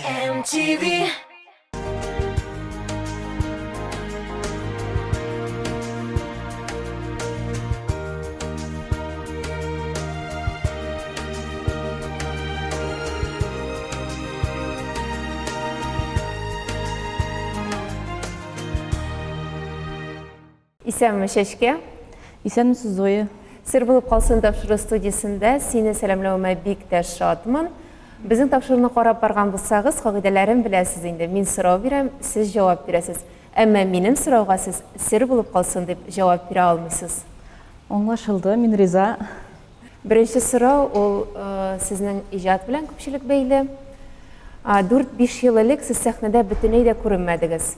MTV. Исәнме, Чәчкә? Исәнмесез, Зоя. Сер булып калсын тапшыру студиясендә сине сәламләвемә бик тә шатмын. Безнең тапшыруны карап барган булсагыз, кагыйдәләрен беләсез инде. Мин сорау бирәм, сез җавап бирәсез. Әмма минем сорауга сез сер булып калсын дип җавап бирә алмыйсыз. Аңлашылды, мин риза. Беренче сорау ул сезнең иҗат белән күпчелек бәйле. 4-5 ел элек сез сәхнәдә бөтенләй дә күренмәдегез.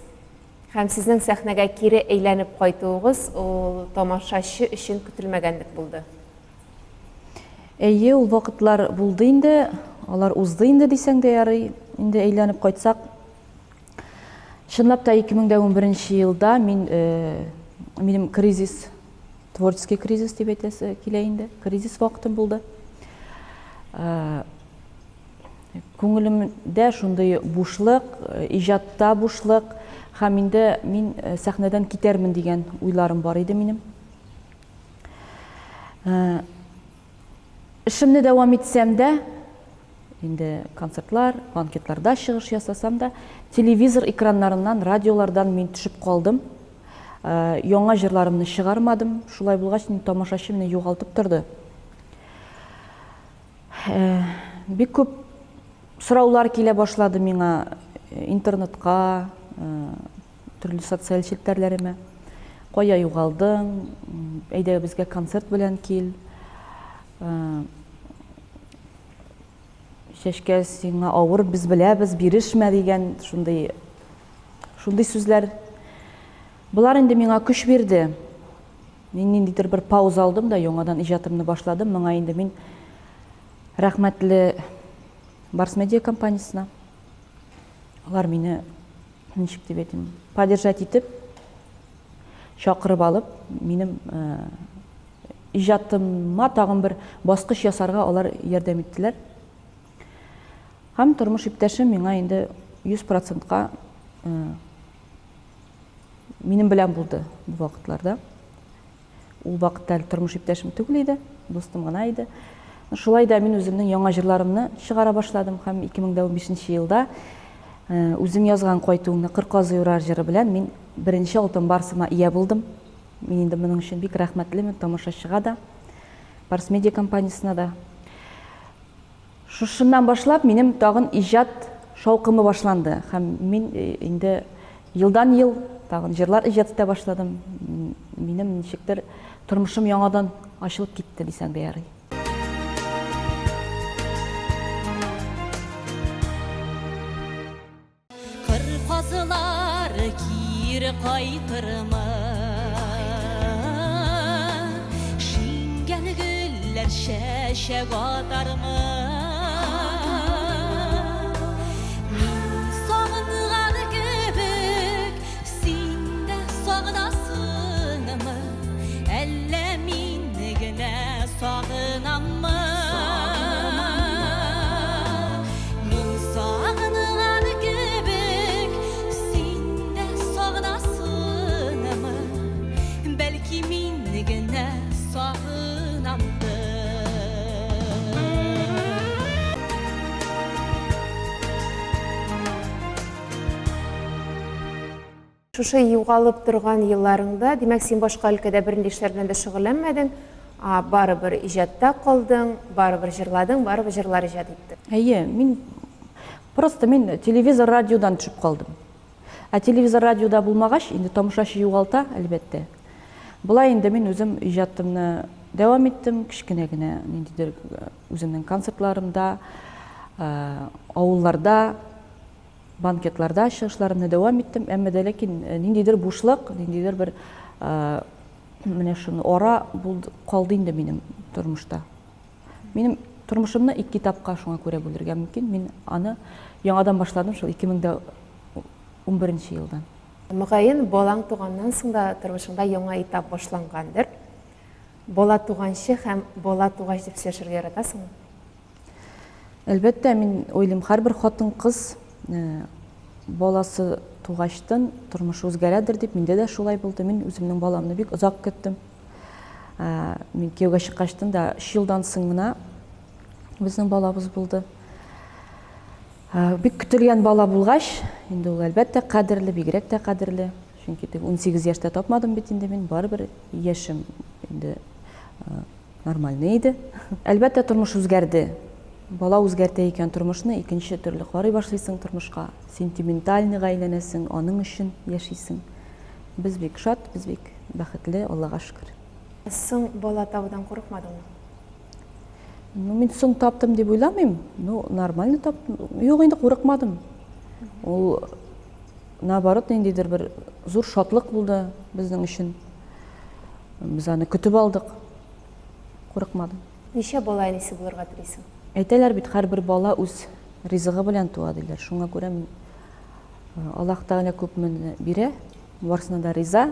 Һәм сезнең сәхнәгә кире әйләнеп кайтуыгыз ул тамашачы өчен көтелмәгәнлек булды. Әйе, ул вакытлар булды инде, алар узды инде дисәң дә ярый. Инде әйләнеп кайтсак, чынлап та 2011 елда мин э, минем кризис, творческий кризис дип әйтәсе килә инде, кризис вакытым булды. Э, Күңелемдә шундый бушлык, иҗатта бушлык һәм инде мин сәхнәдән китәрмен дигән уйларым бар иде минем. Эшемне дәвам итсәм дә, инде концертлар, банкетларда чыгыш ясасам да, телевизор экраннарыннан, радиолардан мин төшеп калдым. Яңа җырларымны чыгармадым. Шулай булгач, инде тамашачы мине югалтып торды. Бик күп сораулар килә башлады миңа интернетка, төрле социаль челтәрләремә. Кая югалдың? Әйдә безгә концерт белән кил. Чәчкә сиңа авыр, без беләбез, бирешмә дигән шундый шундый сүзләр. Болар инде миңа көч бирде. Мин ниндидер бер пауза алдым да, яңадан иҗатымны башладым. Моңа инде мин рәхмәтле Барс Медиа компаниясенә. Алар мине ничек дип әйтим, поддержать итеп, чакырып алып, минем э, иҗатыма тагын бер баскыч ясарга алар ярдәм иттеләр. Һәм тормыш иптәшем миңа инде 100 процентка э, Минем белән булды бу вакытларда. Ул вакытта әле тормыш иптәшем түгел иде, дустым гына иде. Шулай да мин үземнең яңа җырларымны чыгара башладым һәм 2015 елда э, үзем язган Кайтуыңны кыр казы юрар җыры белән мин беренче алтын барсыма ия булдым. Мин инде моның өчен бик рәхмәтлемен тамашачыга да, Барс Медиа компаниясенә дә. Шушыннан башлап минем тагын иҗат шаукымы башланды һәм мин инде елдан-ел тагын җырлар иҗат итә башладым. Минем ничектер тормышым яңадан ачылып китте дисәң дә ярый. Кыр казылары кире кайтырмы? Шиңгән гөлләр чәчәк атармы? Мин сагынган кебек, син дә сагынасыңмы? Әллә мин генә сагынаммы? Мин сагынган кебек, син дә сагынасыңмы? Бәлки мин генә сагынамдыр. Шушы югалып торган елларыңда, димәк, син башка өлкәдә бернинди эшләр белән дә шөгыльләнмәдең, барыбер иҗатта калдың, барыбер җырладың, барыбер җырлар иҗат иттең. Әйе, мин просто мин телевизор, радиодан төшеп калдым. Ә телевизор, радиода булмагач, инде тамашачы югалта, әлбәттә. Болай инде мин үзем иҗатымны дәвам иттем, кечкенә генә ниндидер үземнең концертларымда, авылларда Банкетларда чыгышларымны дәвам иттем, әмма дә ләкин ниндидер бушлык, ниндидер бер менә шуны ара булды, калды инде минем тормышта. Минем тормышымны ике этапка шуңа күрә бүлергә мөмкин. Мин аны яңадан башладым шул 2011 елдан. Мөгаен, балаң туганнан соң да тормышыңда яңа этап башлангандыр. Бала туганчы һәм бала тугач дип сөйләшергә яратасыңмы? Әлбәттә, мин уйлыйм, һәрбер хатын-кыз Баласы тугачтын тормыш үзгәрәдер дип, миндә дә шулай булды. Мин үземнең баламны бик озак көттем. Мин кияүгә чыккачтын да өч елдан соң гына безнең балабыз булды. Бик көтелгән бала булгач, инде ул әлбәттә кадерле, бигрәк тә кадерле. Чөнки теге 18 яшьтә тапмадым бит инде мин, барыбер яшем инде нормальный иде. Әлбәттә, тормыш үзгәрде. Бала үзгәртә икән тормышны, икенче төрле карый башлыйсың тормышка, сентиментальныйга әйләнәсең, аның өчен яшисең. Без бик шат, без бик бәхетле, Аллага шөкер. Соң бала табудан курыкмадыңмы? Ну, мин соң таптым дип уйламыйм. Ну, нормально таптым. Юк, инде курыкмадым. Ул наоборот ниндидер бер зур шатлык булды безнең өчен. Без аны көтеп алдык. Курыкмадым. Ничә бала әнисе булырга телисең? Әйтәләр бит, һәрбер бала үз ризыгы белән туа диләр. Шуңа күрә мин э, Аллаһ Тәгалә күпме бирә, барысына да риза.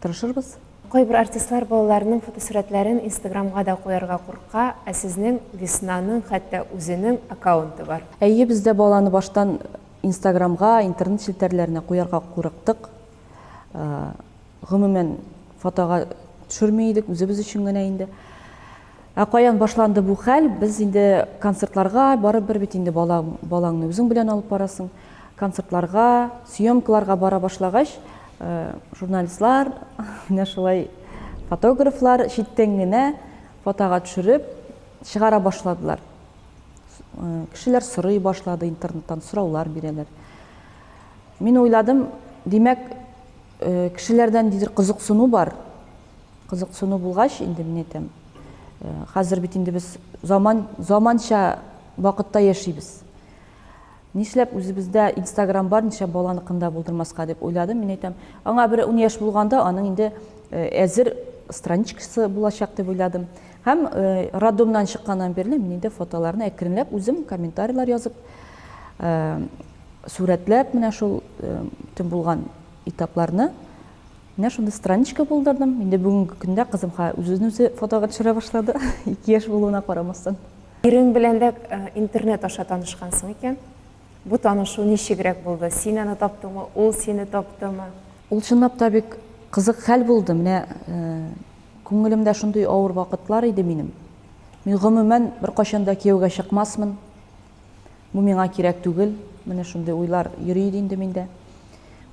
Тырышырбыз. Кайбер артистлар балаларының фотосурәтләрен Инстаграмга да куярга курка, ә сезнең Веснаның хәтта үзенең аккаунты бар. Әйе, без дә баланы баштан Инстаграмга, интернет челтәрләренә куярга курыктык. Э, гомумән, фотога төшерми идек, үзебез өчен генә инде. Ә каян башланды бу хәл? Без инде концертларга барып бер бит инде бала, балаңны үзең белән алып барасың. Концертларга, съемкаларга бара башлагач, э, журналистлар, менә шулай фотографлар читтән генә фотога төшереп чыгара башладылар. Э, кешеләр сорый башлады интернеттан, сораулар бирәләр. Мин уйладым, димәк, э, кешеләрдән ниндидер кызыксыну бар. Кызыксыну булгач, инде мин әйтәм, э, хәзер бит инде без заман, заманча вакытта яшибез. Нишләп үзебездә Инстаграм бар, нишләп баланыкын да булдырмаска дип уйладым. Мин әйтәм, аңа бер 10 яшь булганда аның инде э, әзер страничкасы булачак дип уйладым. Һәм э, роддомнан чыкканнан бирле мин инде фотоларны әкренләп үзем комментарийлар язып, сурәтләп менә шул төн булган этапларны менә шундый страничка булдырдым. Инде бүгенге көндә кызым үзен үзе фотога төшерә башлады, 2 яшь булуына карамастан. Ирең белән дә интернет аша танышкансың икән. Бу танышу ничегрәк булды? Син аны таптыңмы, ул сине таптымы? Ул чынлап та бик кызык хәл булды. Менә күңелемдә шундый авыр вакытлар иде минем. Мин гомумән беркайчан да кияүгә чыкмасмын. Бу миңа кирәк түгел, менә шундый уйлар йөри иде инде миндә.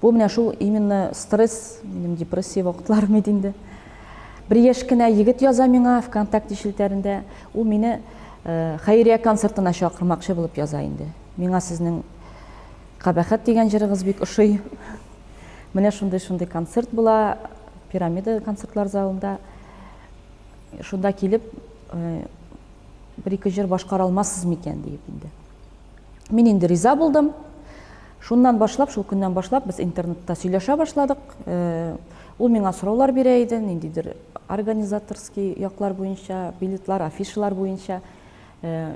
Бу менә шул именно стресс, минем депрессия вакытларым иде инде. Бер яшь кенә егет яза миңа ВКонтакте челтәрендә. Ул мине э, хәйрия концертына чакырмакчы булып яза инде. Миңа сезнең Кабахәт дигән җырыгыз бик ошый. Менә шундый-шундый концерт була Пирамида концертлар залында. Шунда килеп, э, бер-ике җыр башкара алмассыз микән диеп инде. Мин инде риза булдым. Шуннан башлап, шул көннән башлап без интернетта сөйләшә башладык. Э, ул миңа сораулар бирә иде, ниндидер организаторский яклар буенча, билетлар, афишалар буенча. Э,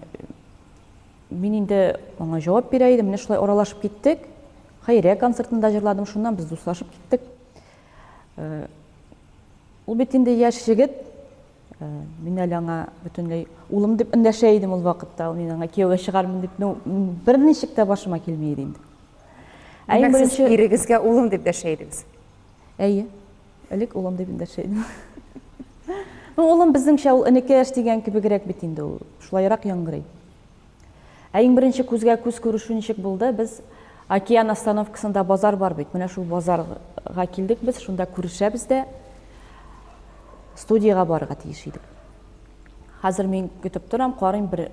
мин инде аңа җавап бирә идем. Менә шулай аралашып киттек. Хәйрия концертында җырладым, шуннан без дуслашып киттек. Э, ул бит инде яшь егет, Э, мин әле аңа бөтенләй улым дип эндәшә идем ул вакытта. Мин аңа кияүгә чыгармын дип, ну, берничек тә башыма килми иде инде. Ә иң беренче ирегезгә улым дип дәшә идегез. Әйе. Элек улым дип эндәшә идем. Ну, улым безнеңчә ул энекәш дигән кебегрәк бит инде ул. Шулайрак яңгырый. Ә иң беренче күзгә күз күрешү ничек булды? Без Океан остановкасында базар бар бит. Менә шул базарга килдек без, шунда күрешәбез дә студиягә барырга тиеш идек. Хәзер мин көтеп торам, карыйм, бер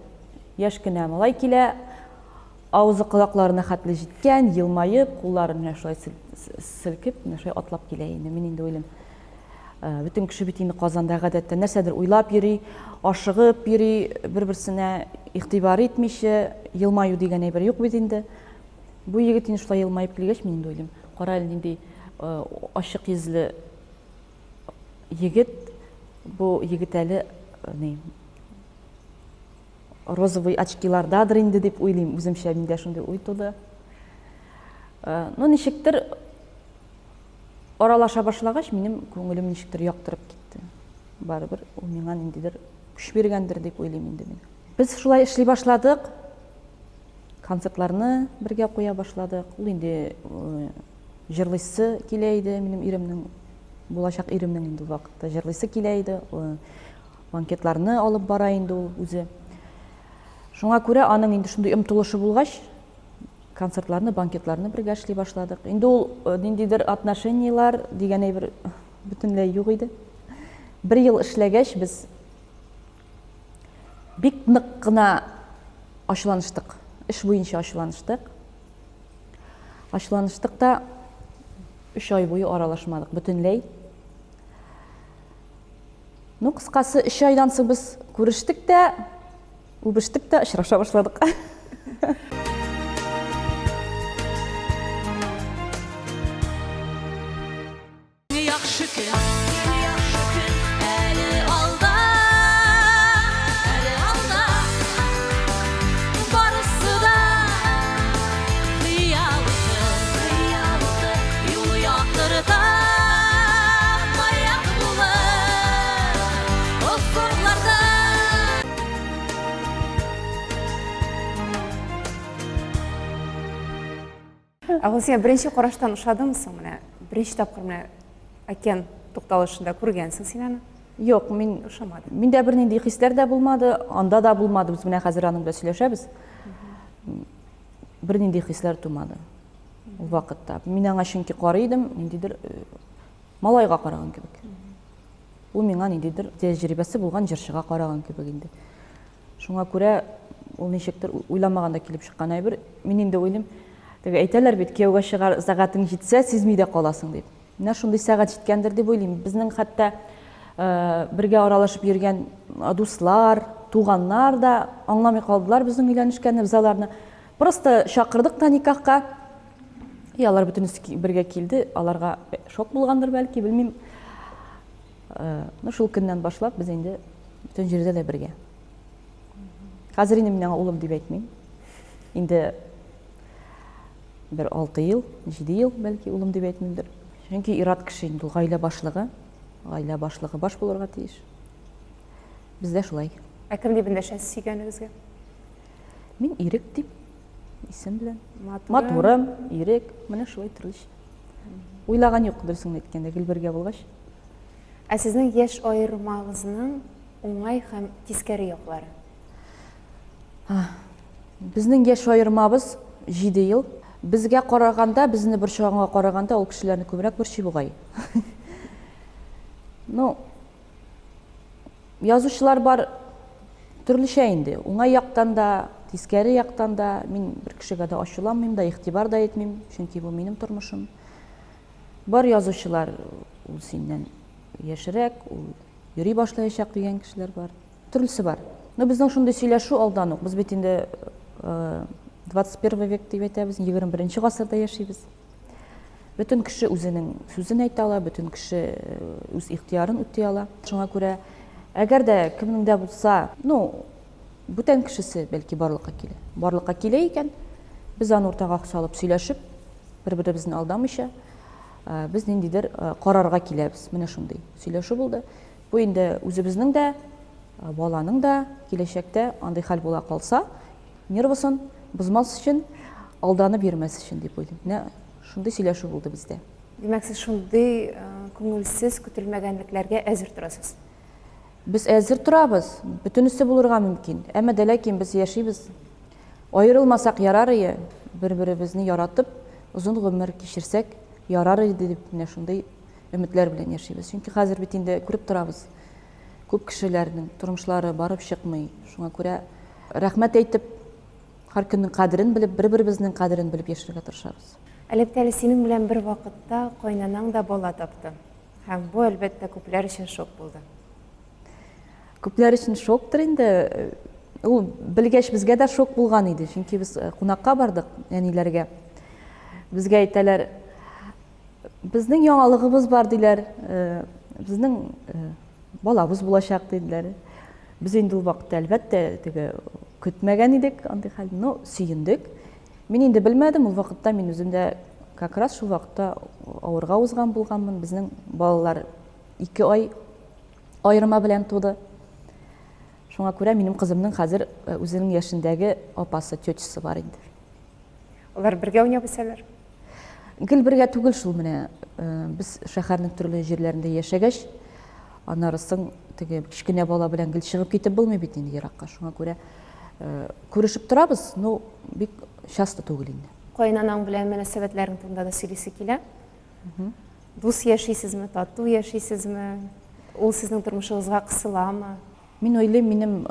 яшь кенә малай килә, авызы колакларына хәтле җиткән, елмаеп, кулларын менә шулай селкеп, менә шулай атлап килә инде. Мин инде уйлыйм, Э, бөтен кеше бит инде Казанда гадәттә нәрсәдер уйлап йөри, ашыгып йөри, бер-берсенә игътибар итмичә, елмаю дигән әйбер юк бит инде. Бу егет инде шулай елмаеп килгәч, мин инде уйлыйм, кара әле нинди э, ачык йөзле егет, бу егет әле э, ни розовый очкилардадыр инде дип уйлыйм, үземчә миндә шундый уй туды. Ну, ничектер Аралаша башлагач, минем күңелем ничектер яктырып китте. Барыбер ул миңа ниндидер көч биргәндер дип уйлыйм инде мин. Без шулай эшли башладык. Концертларны бергә куя башладык. Ул инде җырлыйсы килә иде минем иремнең, булачак иремнең инде ул вакытта җырлыйсы килә иде. Банкетларны алып бара инде ул үзе. Шуңа күрә аның инде шундый омтылышы булгач, концертларны, банкетларны бергә эшли башладык. Инде ул ниндидер отношениелар дигән әйбер бөтенләй юк иде. Бер ел эшләгәч, без Бик нык кына ачуланыштык. Эш буенча ачуланыштык. Ачуланыштык та өч ай буе аралашмадык бөтенләй. Ну, кыскасы, өч айдан соң без күрештек тә, үбештек тә, очраша башладык. Яхшы көн, яхшы көн әле алда, әле алда. Барысы да хыял итеп, хыял итеп, юл яктырта. Маяк булып офыкларда. Ә ул сиңа беренче караштан ошадымы соң менә? Беренче тапкыр менә океан тукталышында күргәнсең син аны. Юк, мин ошамады. Миндә бернинди хисләр дә булмады, анда да булмады. Без менә хәзер аның белән сөйләшәбез. Бернинди хисләр тумады ул вакытта. Мин аңа чөнки карый идем, ниндидер э, малайга караган кебек. Ул миңа ниндидер тәҗрибәсе булган җырчыга караган кебек инде. Шуңа күрә ул ничектер уйламаганда килеп чыккан әйбер. Мин инде уйлыйм, теге әйтәләр бит, кияүгә чыгар сәгатең җитсә, сизми дә каласың дип. Менә шундый сәгать җиткәндер дип уйлыйм. Безнең хәтта бергә аралашып йөргән дуслар, туганнар да аңламый калдылар безнең өйләнешкәнне, без аларны просто чакырдык та никахка. И алар бөтенесе бергә килде, аларга шок булгандыр бәлки, белмим. Ну, шул көннән башлап без инде бөтен җирдә дә бергә. Хәзер инде мин аңа улым дип әйтмим. Инде бер 6 ел, 7 ел бәлки улым дип әйтмимдер. Чөнки ир-ат кеше инде ул гаилә башлыгы. Гаилә башлыгы баш булырга тиеш. Бездә шулай. Ә кем дип эндәшәсез сөйгәнегезгә? Мин Ирек дип исем белән. Матурым. Матурым, Ирек, менә шулай төрлечә. Уйлаган юк, дөресен әйткәндә, гел бергә булгач. Ә сезнең яшь аермагызның уңай һәм тискәре яклары? Безнең яшь аермабыз 7 ел. Безгә караганда, безне борчыганга караганда, ул кешеләрне күбрәк борчый бугай. Ну, язучылар бар төрлечә инде. Уңай яктан да, тискәре яктан да. Мин бер кешегә дә ачуланмыйм да, игътибар да итмим, чөнки бу минем тормышым. Бар язучылар, ул синнән яшьрәк, ул йөри башлаячак дигән кешеләр бар. Төрлесе бар. Но безнең шундый сөйләшү алдан ук. Без бит инде 21 век дип әйтәбез, 21 гасырда яшибез. Бөтен кеше үзенең сүзен әйтә ала, бөтен кеше үз ихтыярын үти ала. Шуңа күрә, әгәр дә кемнең дә булса, ну, бүтән кешесе бәлки барлыкка килә. Барлыкка килә икән, без аны уртага салып сөйләшеп, бер-беребезне алдамыйча, без ниндидер карарга киләбез. Менә шундый сөйләшү булды. Бу инде үзебезнең дә, баланың да киләчәктә андый хәл була калса, нервысын бозмас өчен, алданып йөрмәс өчен дип уйлыйм. Менә шундый сөйләшү булды бездә. Димәк, сез шундый күңелсез көтелмәгәнлекләргә әзер торасыз? Без әзер торабыз, бөтенесе булырга мөмкин. Әмма дә ләкин без яшибез. Аерылмасак ярар ие, бер-беребезне яратып, озын гомер кичерсәк ярар иде дип менә шундый өметләр белән яшибез. Чөнки хәзер бит инде күреп торабыз, күп кешеләрнең тормышлары барып чыкмый. Шуңа күрә рәхмәт әйтеп, һәр көннең кадерен белеп, бер-беребезнең кадерен белеп яшәргә тырышабыз. Әлбәттә, әле синең белән бер вакытта кайнанаң да бала тапты. Һәм бу, әлбәттә, күпләр өчен шок булды. Күпләр өчен шоктыр инде. Ул белгәч безгә дә шок булган иде. Чөнки без э, кунакка бардык әниләргә. Безгә әйтәләр, безнең яңалыгыбыз бар диләр, э, безнең э, балабыз булачак диделәр. Без инде ул вакытта әлбәттә теге көтмәгән идек андый хәлне, но сөендек. Мин инде белмәдем, ул вакытта мин үзем дә как раз шул вакытта авырга узган булганмын. Безнең балалар ике ай аерма белән туды. Шуңа күрә минем кызымның хәзер э, үзенең яшендәге апасы, тетясы бар инде. Алар бергә уйнап үсәләр. Гел бергә түгел шул менә. Без шәһәрнең төрле җирләрендә яшәгәч, аннары соң теге кечкенә бала белән гел чыгып китеп булмый бит инде еракка. Шуңа күрә күрешеп торабыз, но бик часто түгел инде. Каенанаң белән мөнәсәбәтләрең турында да сөйлисе килә. Дус яшисезме, тату яшисезме? Ул сезнең тормышыгызга кысыламы? Мин уйлыйм, минем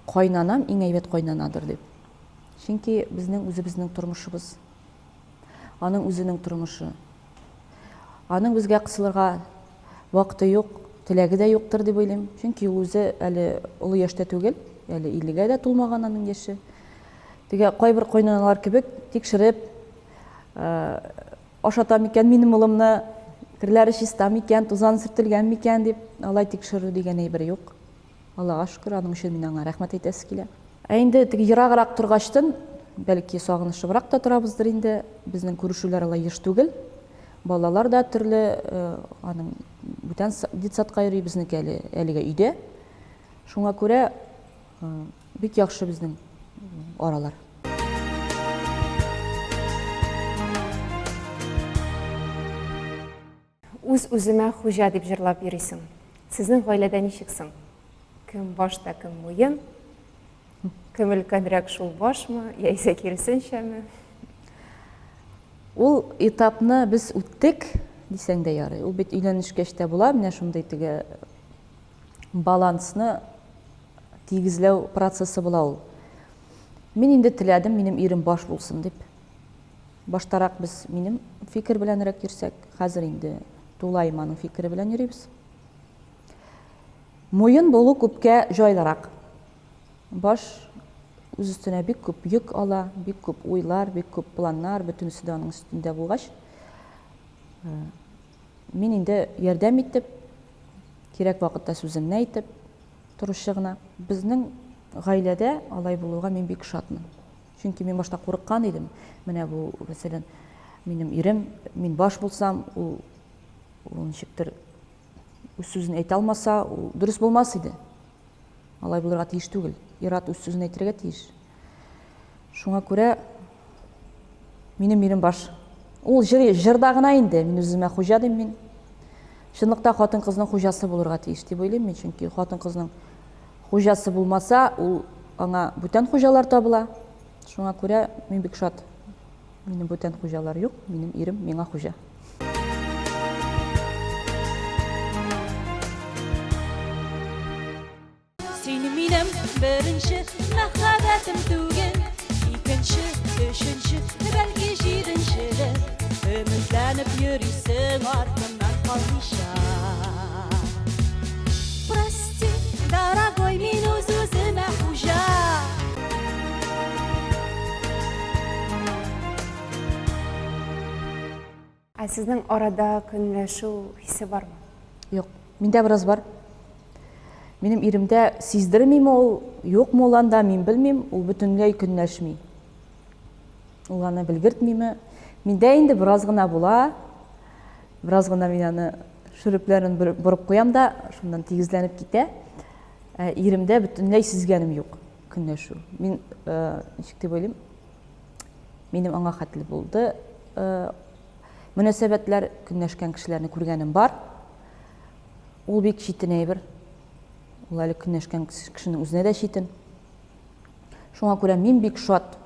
кайнанам иң әйбәт кайнанадыр дип. Чөнки безнең үзебезнең тормышыбыз. Аның үзенең тормышы. Аның безгә кысылырга вакыты юк, теләге дә юктыр дип уйлыйм. Чөнки ул үзе әле олы яшьтә түгел, әле иллегә дә тулмаган аның яше. Теге кайбер кайнаналар кебек тикшереп, ашата микән минем улымны, керләре чиста микән, тузан сөртелгән микән дип, алай тикшерү дигән әйбер юк. Аллага шөкер, аның өчен мин аңа рәхмәт әйтәсе килә. Ә инде теге ераграк торгачтын, бәлки сагынышыбрак та торабыздыр инде, безнең күрешүләр алай еш түгел. Балалар да төрле, аның бүтән детсадка йөри, безнеке әле әлегә өйдә. Шуңа күрә бик яхшы безнең аралар. Үз-үземә хуҗа дип җырлап йөрисең. Сезнең гаиләдә ничек соң? Кем баш та кем муен? Кем өлкәнрәк шул башмы, яисә киресенчәме? Ул этапны без үттек, дисәң дә ярый. Ул бит өйләнешкәч тә була, менә шундый теге балансны тигезләү процессы була ул. Мин инде теләдем, минем ирем баш булсын дип. Баштарак без минем фикер беләнрәк йөрсәк, хәзер инде тулаем аның фикере белән йөрибез. Муен булу күпкә җайлырак. Баш үз өстенә бик күп йөк ала, бик күп уйлар, бик күп планнар, бөтенесе дә аның өстендә булгач, мин инде ярдәм итеп, кирәк вакытта сүземне әйтеп торучы гына. Безнең гаиләдә алай булуга мин бик шатмын. Чөнки мин башта курыккан идем. Менә бу, мәсәлән, минем ирем, мин баш булсам, ул, ул ничектер үз сүзен әйтә алмаса, ул дөрес булмас иде. Алай булырга тиеш түгел. Ир-ат үз сүзен әйтергә тиеш. Шуңа күрә минем ирем баш. Ул җыр, җырда гына инде, мин үземә хуҗа дим мин. Чынлыкта хатын-кызның хуҗасы булырга тиеш дип уйлыйм мин, чөнки хатын-кызның Хуҗасы булмаса, ул аңа бүтән хуҗалар табыла. Шуңа күрә мин бик шат. Минем бүтән хуҗалар юк, минем ирем миңа хуҗа. Син минем беренче мәхәббәтем түгел, икенче, өченче, бәлки җиденчедер. Өметләнеп йөрисең артымнан калмыйча. Прости, дорогой, мин үз-үземә хуҗа. Ә сезнең арада көнләшү хисе бармы? Юк, миндә бераз бар. Минем иремдә сиздермиме ул, юкмы ул анда, мин белмим, ул бөтенләй көнләшми. Ул аны белгертмиме? Миндә инде бераз гына була. Бераз гына мин аны шөрепләрен борып куям да, шуннан тигезләнеп китә. Ә иремдә бөтенләй сизгәнем юк көнләшү. Мин э, ничек дип уйлыйм, минем аңа хәтле булды. Э, мөнәсәбәтләр көнләшкән кешеләрне күргәнем бар. Ул бик читен әйбер. Ул әле көнләшкән кешенең үзенә дә читен. Шуңа күрә мин бик шат.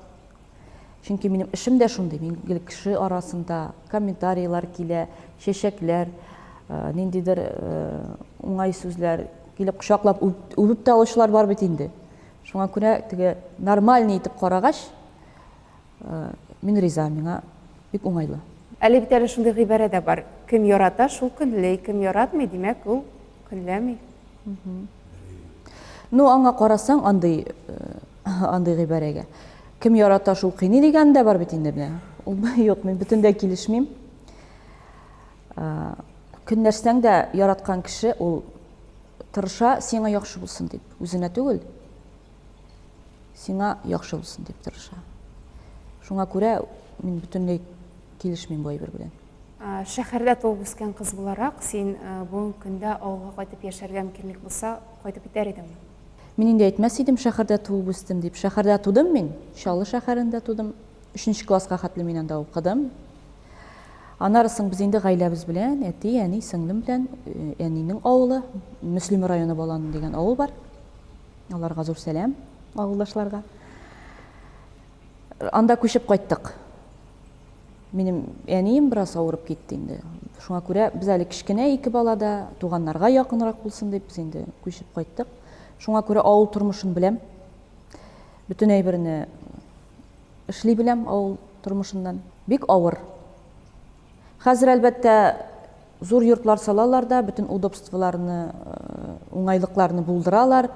Чөнки минем эшем дә шундый, мин гел кеше арасында, комментарийлар килә, чәчәкләр, э, ниндидер э, уңай сүзләр, килеп кочаклап үбеп тә алучылар бар бит инде. Шуңа күрә теге нормальный итеп карагач, э, мин риза, миңа бик уңайлы. Әле бит әле шундый гыйбарә дә бар. Кем ярата, шул көнли, кем яратмый, димәк, ул көнләми. Ну, аңа карасаң, андый андый гыйбарәгә. Кем ярата, шул кыйный дигән дә бар бит инде менә. Ул юк, мин бөтенләй килешмим. Көнләшсәң дә яраткан кеше ул тырыша сиңа яхшы булсын дип, үзенә түгел. Сиңа яхшы булсын дип тырыша. Шуңа күрә мин бөтенләй килешмим бу әйбер белән. Шәһәрдә туып үскән кыз буларак, син бүгенге көндә авылга кайтып яшәргә мөмкинлек булса, кайтып китәр идеңме? Мин инде әйтмәс идем шәһәрдә туып үстем дип. Шәһәрдә тудым мин, Чаллы шәһәрендә тудым. Өченче класска хәтле мин анда укыдым. Аннары соң без инде гаиләбез белән, әти, әни, сеңлем белән, э, әнинең авылы, Мөслим районы Балан дигән авыл бар. Аларга зур сәлам, авылдашларга. Анда күчеп кайттык. Минем әнием бераз авырып китте инде. Шуңа күрә без әле кечкенә ике бала да, туганнарга якынрак булсын дип без инде күчеп кайттык. Шуңа күрә авыл тормышын беләм. Бөтен әйберне эшли беләм авыл тормышыннан. Бик авыр. Хәзер, әлбәттә, зур йортлар салалар да, бөтен удобстволарны, э, уңайлыкларны булдыралар.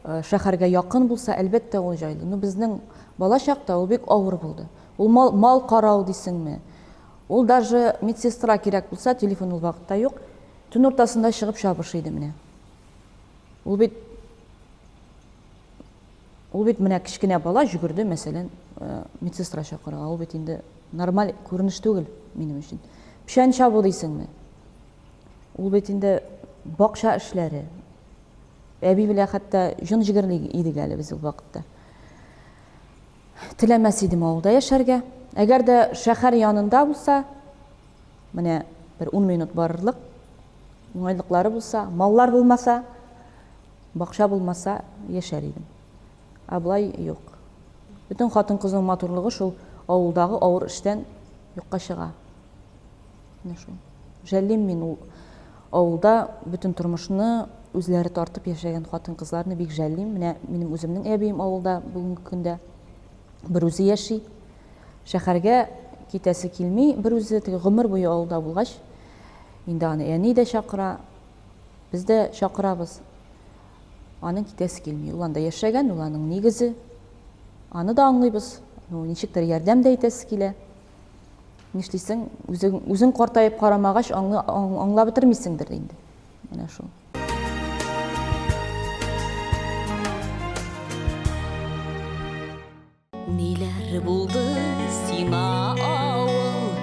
Э, шәһәргә якын булса, әлбәттә, ул җайлы. Но безнең бала чакта ул бик авыр булды. Ул мал, мал карау дисеңме? Ул даже медсестра кирәк булса, телефон ул вакытта юк. Төн уртасында чыгып чабыш иде менә. Ул бит Ул бит менә кечкенә бала җөгерде, мәсәлән, э, медсестра чакырырга. Ул бит инде нормаль күренеш түгел минем өчен. Печән чабу дисеңме? Ул бит инде бакча эшләре. Әби белән хәтта җон җегерли идек әле без ул вакытта. Теләмәс идем авылда яшәргә. Әгәр дә шәһәр янында булса, менә бер 10 минут барырлык уңайлыклары булса, маллар булмаса, Бакча булмаса, яшәр идем. Ә болай юк. Бөтен хатын-кызның матурлыгы шул авылдагы авыр эштән юкка чыга. Менә шул. Жәллим мин ул авылда бөтен тормышны үзләре тартып яшәгән хатын-кызларны бик жәллим. Менә минем үземнең әбием авылда бүгенге көндә берүзе яши. Шәһәргә китәсе килми, берүзе теге гомер буе авылда булгач, инде аны әни дә чакыра, Без дә чакырабыз. Аның китәсе килми. Ул анда яшәгән, ул аның нигезе. Аны да аңлыйбыз. Ну, ничектер ярдәм дә итәсе килә. Нишлисең, үзең, үзең картаеп карамагач, аңла, аңлап бетермисеңдер инде. Менә шул. Ниләр булды сиңа, авыл?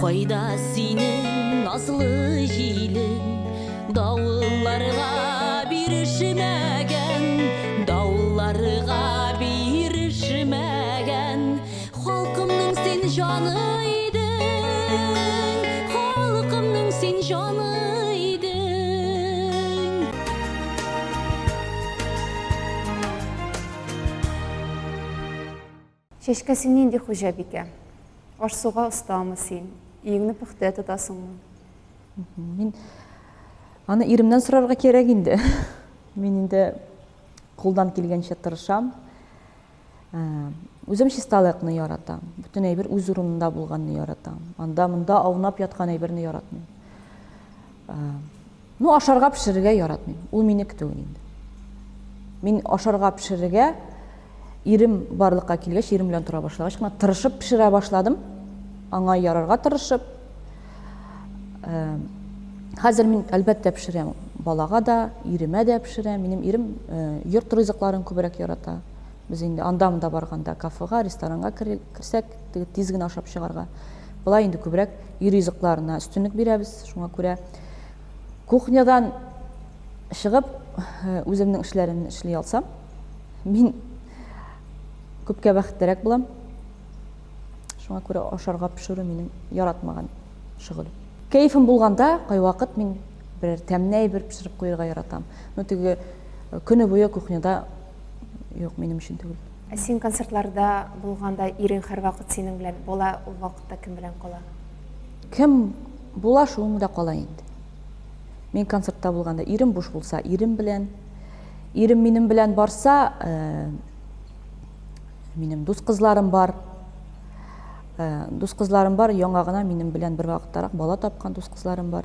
Кайда синең назлы җилең? Давылларга бирешмәгән, давылларга бирешмәгән. Халкымның син җаны идең, халкымның син җаны идең. Чәчкә, син нинди хуҗабикә? Аш-суга остамы син? Өеңне пөхтә тотасыңмы? Мин аны иремнән сорарга кирәк инде. Мин инде кулдан килгәнчә тырышам. Э, үзем чисталыкны яратам. Бөтен әйбер үз урынында булганны яратам. Анда монда аунап яткан әйберне яратмыйм. Э, Ну, ашарга пешерергә яратмыйм. Ул минеке түгел инде. Мин ашарга пешерергә ирем барлыкка килгәч, ирем белән тора башлагач кына тырышып пешерә башладым. Аңа ярарга тырышып. Э, хәзер мин әлбәттә пешерәм. Балага да, иремә дә пешерәм. Минем ирем э, йорт ризыкларын күбрәк ярата. Без инде анда-монда барганда кафега, ресторанга керсәк, тиз генә ашап чыгарга. Болай инде күбрәк өй ризыкларына өстенлек бирәбез. Шуңа күрә Кухнядан чыгып, э, үземнең эшләремне эшли алсам, мин күпкә бәхетлерәк булам. Шуңа күрә ашарга пешерү минем яратмаган шөгыль. Кәефем булганда, кайвакыт мин берәр тәмле әйбер пешереп куярга яратам. Ну, теге э, көне буе кухняда юк, минем өчен түгел. Ә син концертларда булганда ирең һәрвакыт синең белән була, ул вакытта кем белән кала? Кем була, шуның да кала инде. Мин концертта булганда ирем буш булса, ирем белән. Ирем минем белән барса, э, минем дус кызларым бар. Э, дус кызларым бар, яңа гына минем белән бер вакыттарак бала тапкан дус кызларым бар.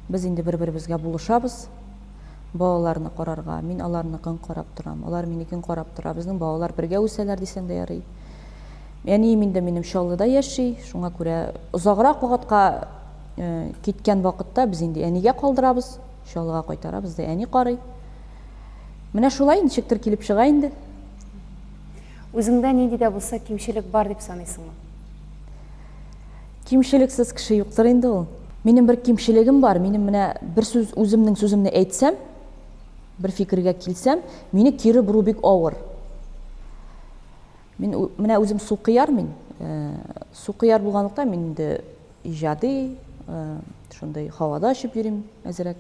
Без инде бер-беребезгә булышабыз балаларны карарга. Мин аларныкын карап торам, алар минекен карап тора. Безнең балалар бергә үсәләр дисәң дә ярый. Әнием инде минем Чаллыда яши, шуңа күрә озаграк вакытка э, киткән вакытта без инде әнигә калдырабыз, Чаллыга кайтарабыз да әни карый. Менә шулай ничектер килеп чыга инде. Үзеңдә нинди дә булса кимчелек бар дип саныйсыңмы? Кимчелексез кеше юктыр инде ул. Минем бер кимчелегем бар, минем менә бер сүз үземнең сүземне әйтсәм, бер фикергә килсәм, мине кире бору бик авыр. Мин менә үзем сукыяр мин. Сукыяр булганлыктан мин инде иҗади, шундый һавада очып йөрим әзрәк.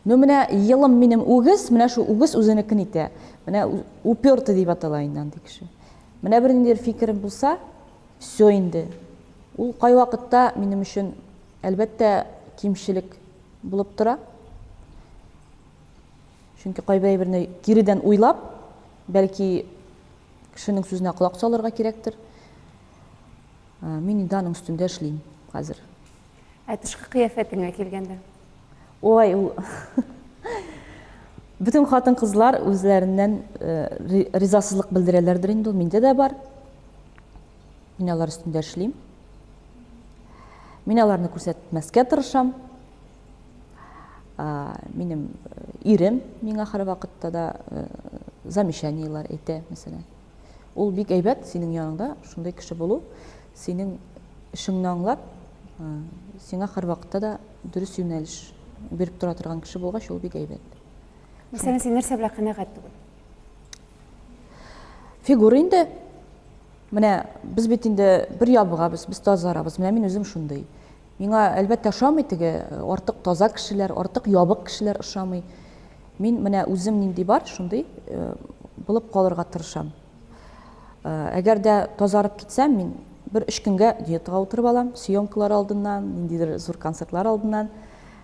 Ну менә елым минем үгез, менә шул үгез үзенекен итә. Менә упертый дип атала инде андый кеше. Менә бер ниндидер фикерем булса, все инде. Ул кайвакытта минем өчен, әлбәттә, кимчелек булып тора. Чөнки кайбер әйберне киредән уйлап, бәлки кешенең сүзенә колак салырга кирәктер. Мин инде аның өстендә эшлим хәзер. Ә тышкы кыяфәтеңә килгәндә? Ой, ул бөтен хатын-кызлар үзләреннән ризасызлык белдерәләрдер инде ул, миндә дә бар. Мин алар өстендә эшлим. Мин аларны күрсәтмәскә тырышам. Минем ирем миңа һәрвакытта да замечаниеләр әйтә, мәсәлән. Ул бик әйбәт, синең яныңда шундый кеше булу, синең эшеңне аңлап, сиңа һәрвакытта да дөрес юнәлеш биреп тора торган кеше булгач, ул бик әйбәт. Мәсәлән, син нәрсә белән канәгать түгел? Фигура инде. Менә без бит инде бер ябыгабыз, без тазарабыз. Менә мин үзем шундый. Миңа, әлбәттә, ошамый теге артык таза кешеләр, артык ябык кешеләр ошамый. Мин менә үзем нинди бар, шундый булып калырга тырышам. Әгәр дә тазарып китсәм, мин бер өч көнгә диетага утырып алам, съемкалар алдыннан, ниндидер зур концертлар алдыннан.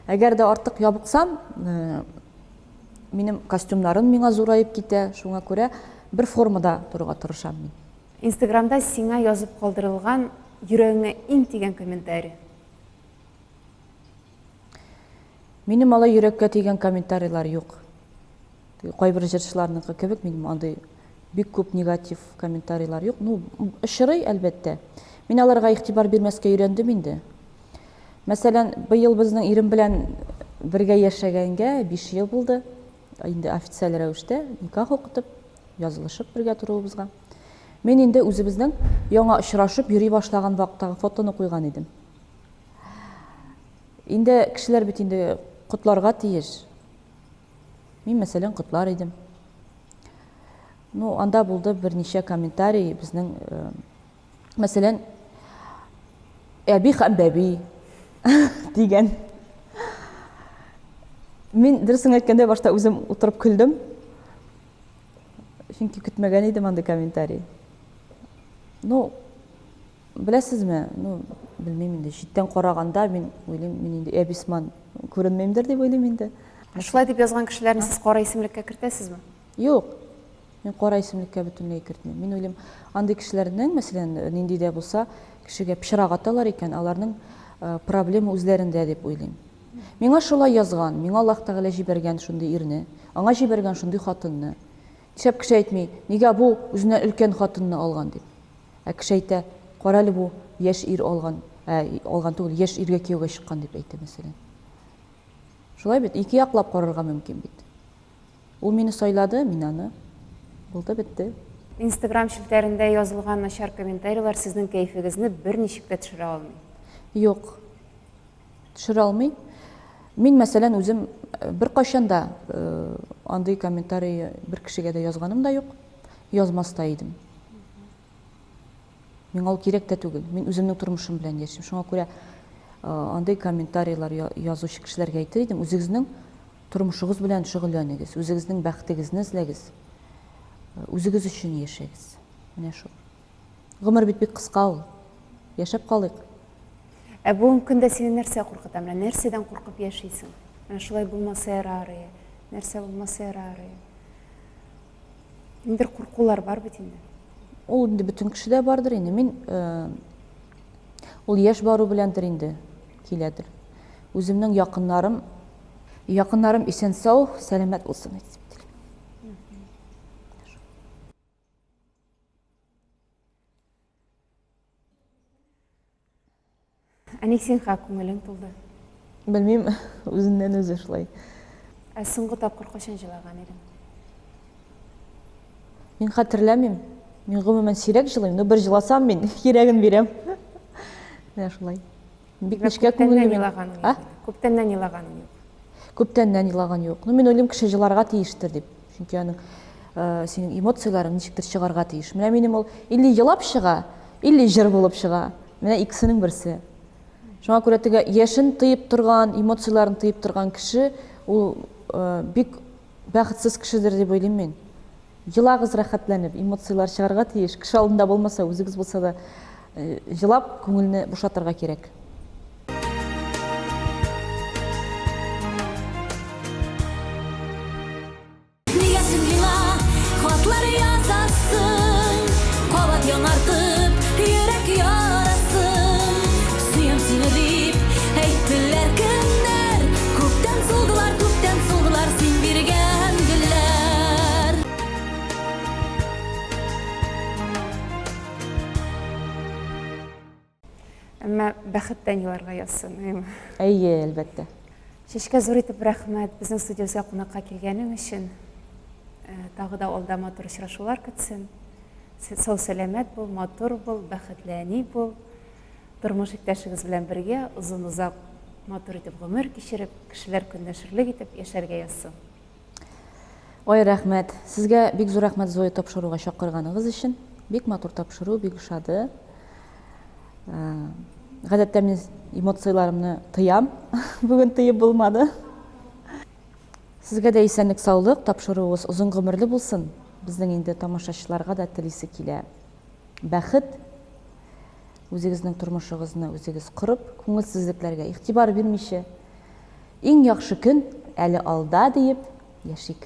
Әгәр дә артык ябыксам, минем костюмнарым миңа зураеп китә, шуңа күрә бер формада торырга тырышам мин. Инстаграмда сиңа язып калдырылган йөрәгеңә иң тигән комментарий? Минем алай йөрәккә тигән комментарийлар юк. Кайбер җырчыларныкы кебек минем андый бик күп негатив комментарийлар юк. Ну, очрый, әлбәттә. Мин аларга игътибар бирмәскә өйрәндем инде. Мәсәлән, быел безнең ирем белән бергә яшәгәнгә 5 ел булды. Инде официаль рәвештә никах укытып, язылышып бергә торуыбызга. Мин инде үзебезнең яңа очрашып йөри башлаган вакыттагы фотоны куйган идем. Инде кешеләр бит инде котларга тиеш. Мин, мәсәлән, котлар идем. Ну, анда булды берничә комментарий безнең, э, мәсәлән, әби һәм бәби дигән. Мин дөресен әйткәндә башта үзем утырып көлдем. Чөнки көтмәгән идем андый комментарий. Ну, беләсезме, ну, белмим инде, читтән караганда мин уйлыйм, мин инде әбисман күренмимдер дип уйлыйм инде. Шулай дип язган кешеләрне сез кара исемлеккә кертәсезме? Юк. Мин кара исемлеккә бөтенләй кертмим. Мин уйлыйм, андый кешеләрнең, мәсәлән, нинди дә булса кешегә пычрак аталар икән, аларның проблема үзләрендә дип уйлыйм. Миңа шулай язган, миңа Аллаһ Тәгалә җибәргән шундый ирне, аңа җибәргән шундый хатынны. Нишләп кеше әйтми, нигә бу үзеннән өлкән хатынны алган дип. Ә кеше әйтә, кара әле бу яшь ир алган, ә, алган түгел, яшь иргә кияүгә чыккан дип әйтә, мәсәлән. Шулай бит, ике яклап карарга мөмкин бит. Ул мине сайлады, мин аны. Булды, бетте. Инстаграм челтәрендә язылган начар комментарийлар сезнең кәефегезне берничек тә төшерә алмый. Юк. Төшерә алмый. Мин, мәсәлән, үзем беркайчан да андый комментарий бер кешегә дә язганым да юк, язмас та идем. Миңа ул кирәк тә түгел. Мин үземнең тормышым белән яшим. Шуңа күрә андый комментарийлар язучы кешеләргә әйтер идем, үзегезнең тормышыгыз белән шөгыльләнегез, үзегезнең бәхетегезне эзләгез, үзегез өчен яшәгез. Менә шул. Гомер бит бик кыска ул. Яшәп калыйк. Ә бүгенге көндә сине нәрсә куркыта? Менә нәрсәдән куркып яшисең? Менә шулай булмаса ярар, нәрсә булмаса ярар. Ниндидер куркулар бар бит инде. Ул инде бөтен кешедә бардыр инде. Мин э, ул яшь бару беләндер инде киләдер. Үземнең якыннарым, якыннарым исән-сау, сәламәт булсын дип телим. Ә ник син ха күңелең тулды? Белмим, үзеннән үзе шулай. Ә соңгы тапкыр кайчан җылаган идең? Мин хәтерләмим. Мин гомумән сирәк җылыйм, но бер җыласам мин кирәген бирәм. Менә шулай. Бик нечкә күңелле мин. А? Күптәннән елаганың юк. Күптәннән елаган юк. Ну, мин уйлыйм, кеше җыларга тиештер дип. Чөнки аның э, синең эмоцияләрең ничектер чыгарга тиеш. Менә минем ул или елап чыга, или җыр булып чыга. Менә икесенең берсе. Шуңа күрә теге яшен тыеп торган, эмоцияләрен тыеп торган кеше ул бик бәхетсез кешедер дип уйлыйм мин. Елагыз рәхәтләнеп, эмоцияләр чыгарга тиеш. Кеше алдында булмаса, үзегез булса да, җылап күңелне бушатырга кирәк. Нигә син миңа хатлар язасың, Кабат яңартып йөрәк ярасын? Сөям сине дип әйттеләр кемнәр, Күптән сулдылар, күптән сулдылар син биргән гөлләр. Әмма бәхеттән еларга язсын, әйеме? Әйе, әлбәттә. Чәчкә, зур итеп рәхмәт безнең студиябезгә кунакка килгәнең өчен. Э, тагы да алда матур очрашулар көтсен. Сау-сәламәт бул, матур бул, бәхетле әни бул. Тормыш иптәшегез белән бергә озын-озак матур итеп гомер кичереп, кешеләр көнләшерлек итеп яшәргә язсын. Ой, рәхмәт. Сезгә бик зур рәхмәт Зоя тапшыруга чакырганыгыз өчен. Бик матур тапшыру, бик ошады. Э, гадәттә мин эмоцияләремне тыям. Бүген тыеп булмады. Сезгә дә исәнлек, саулык, тапшыруыгыз озын гомерле булсын. Безнең инде тамашачыларга да телисе килә. Бәхет, үзегезнең тормышыгызны үзегез корып, күңелсезлекләргә игътибар бирмичә, иң яхшы көн әле алда диеп яшик.